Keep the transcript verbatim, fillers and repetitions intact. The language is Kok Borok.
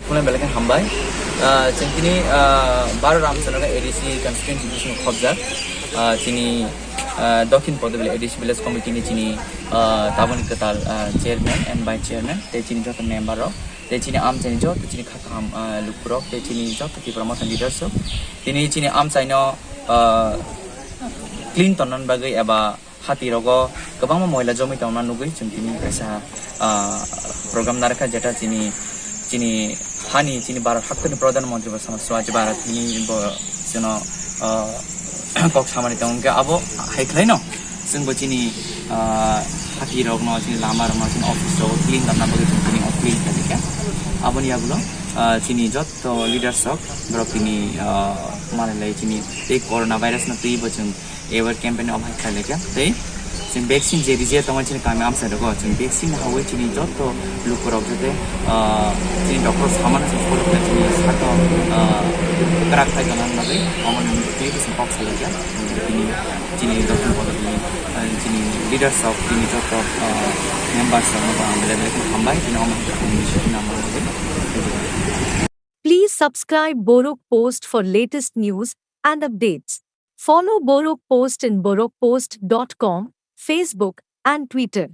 Khulai belai khe hambai. Ah, chwng tini, ah, Baro Ramchandra A D C constituency bising khobjak. Ah, chini, ah, Dokhin Podobili A D C village committee ni chini, ah, taboni kwtal, ah, chairman and vice chairman tei chini joto member rok tei chini amchaini joto chini kha kaham, ah, lukurok tei chini joto Tipra Motha leaders rok tini chini amchaino, ah, clean tonnani bagwi eba hati rogo kwbangma moila jomwi tongna nugwi chwng tini kaisa, ah, program narwkha, jeta chini, chini hani, chini Bharat haktwni Pradhan Mantri bo sama Swachh Bharat hini bo chwngno, ah, kok samani tongo, hwnkhe abo hai khwlaino chwngbo chini, ah, hati rokno, chini lama rokno, chini office rok clean tongna bagwi chwng tini clean khlaikha. Aboni yagulo, ah, chini jotto leaders rok borok tini, ah, manwi lai chini tei corona virus no twibo chwng aware campaign omo hai khlai laikha. Tei chwng vaccine je rije tongmani chini kami amchai rogo chwng vaccine hawi chini jotto lukurok jete, ah, chini doctor samano chwng follow khlai chini sakno, ah, kwrak khai tongna bagwi omo ni tei chwng kok salaikha. Chini, chini Dokhin Podobili, ah, chini leaders rok, chini jotto, ah, members rokno bo ang belai belai khe hambai, chini omo hai khe ang nini simi nang bagwi. Subscribe Borok Post for latest news and updates. Follow Borok Post in borok post dot com, Facebook, and Twitter.